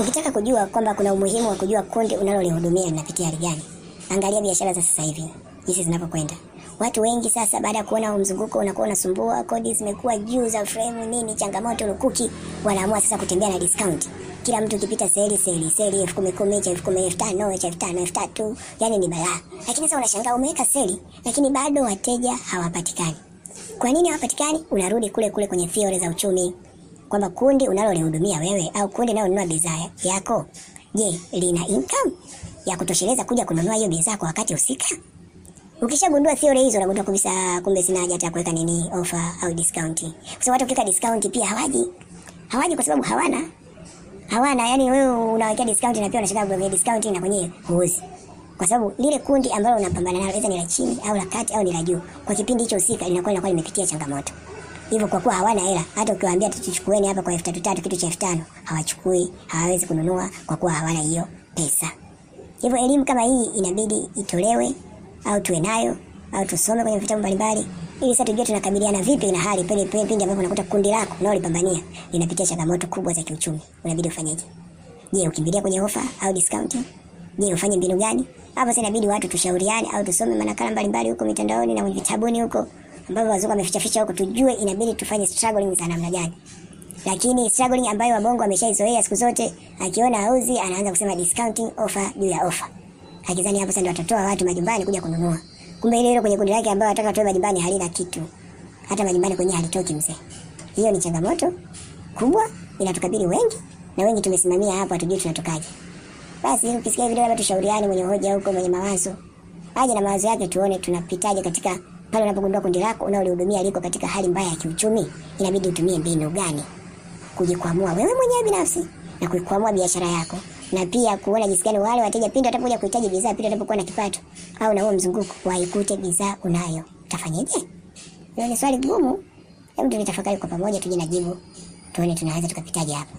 Ukitaka kujua kwamba kuna umuhimu wa kujua kundi unalolihudumia linapitia hali gani, angalia biashara za sasa hivi jinsi zinavyokwenda. Watu wengi sasa baada ya kuona mzunguko unakuwa unasumbua, kodi zimekuwa juu za frame nini, changamoto lukuki, wanaamua sasa kutembea na discount. Kila mtu ukipita seli seli seli 10,000 cha 10,000, 5,000 cha 5,000, 3,000, yani ni balaa. Lakini sasa unashangaa umeweka seli lakini bado wateja hawapatikani. Kwa nini hawapatikani? Unarudi kule kule kwenye theory za uchumi kwamba kundi unalolihudumia wewe au kundi linalonunua bidhaa yako, je, lina income ya kutosheleza kuja kununua hiyo bidhaa kwa wakati husika? Ukishagundua theory hizo unagundua kabisa kumbe sina haja hata kuweka nini offer au discount. Kwa sababu watu ukiweka discount pia hawaji. Hawaji kwa sababu hawana. Hawana, yani wewe unawekea discount na pia unashangaa kwa discount na kwenyewe huuzi. Kwa sababu lile kundi ambalo unapambana nalo aidha ni la chini au la kati au ni la juu, kwa kipindi hicho husika linakuwa limepitia changamoto. Hivyo kwa kuwa hawana hela, hata ukiwaambia tuchukueni hapa kwa 3,000 kitu cha 5,000, hawachukui, hawawezi kununua kwa kuwa hawana hiyo pesa. Hivyo elimu kama hii inabidi itolewe au tuwe nayo au tusome kwenye vitabu mbalimbali ili sasa tujue tunakabiliana vipi na hali pale pale pindi ambapo unakuta kundi lako unalolipambania linapitia changamoto kubwa za kiuchumi. Unabidi ufanyeje? Je, ukimbilia kwenye ofa au discount? Je, ufanye mbinu gani? Hapo sasa inabidi watu tushauriane au tusome manakala mbalimbali huko mitandaoni na kwenye vitabuni huko ambavyo wazungu wameficha ficha huko, tujue inabidi tufanye struggling za namna gani. Lakini struggling ambayo wabongo wameshaizoea siku zote, akiona hauzi anaanza kusema discounting offer juu ya offer. Akizani hapo sasa ndio watatoa watu majumbani kuja kununua. Kumbe ile ile kwenye kundi lake ambayo anataka atoe majumbani halina kitu. Hata majumbani kwenyewe halitoki mzee. Hiyo ni changamoto kubwa inatukabili wengi na wengi tumesimamia hapo hatujui tunatokaje. Basi ukisikia video labda tushauriane, mwenye hoja huko, mwenye mawazo aje na mawazo yake, tuone tunapitaje katika pale unapogundua kundi lako unalolihudumia liko katika hali mbaya ya kiuchumi, inabidi utumie mbinu gani kujikwamua wewe mwenyewe binafsi na kuikwamua biashara yako, na pia kuona jinsi gani wale wateja pindi watapokuja kuhitaji bidhaa, pindi watapokuwa na kipato au na huo mzunguko, waikute bidhaa unayo. Utafanyeje? Hilo ni swali gumu. Hebu tulitafakari kwa pamoja, tuje na jibu, tuone tunaweza tukapitaje hapo.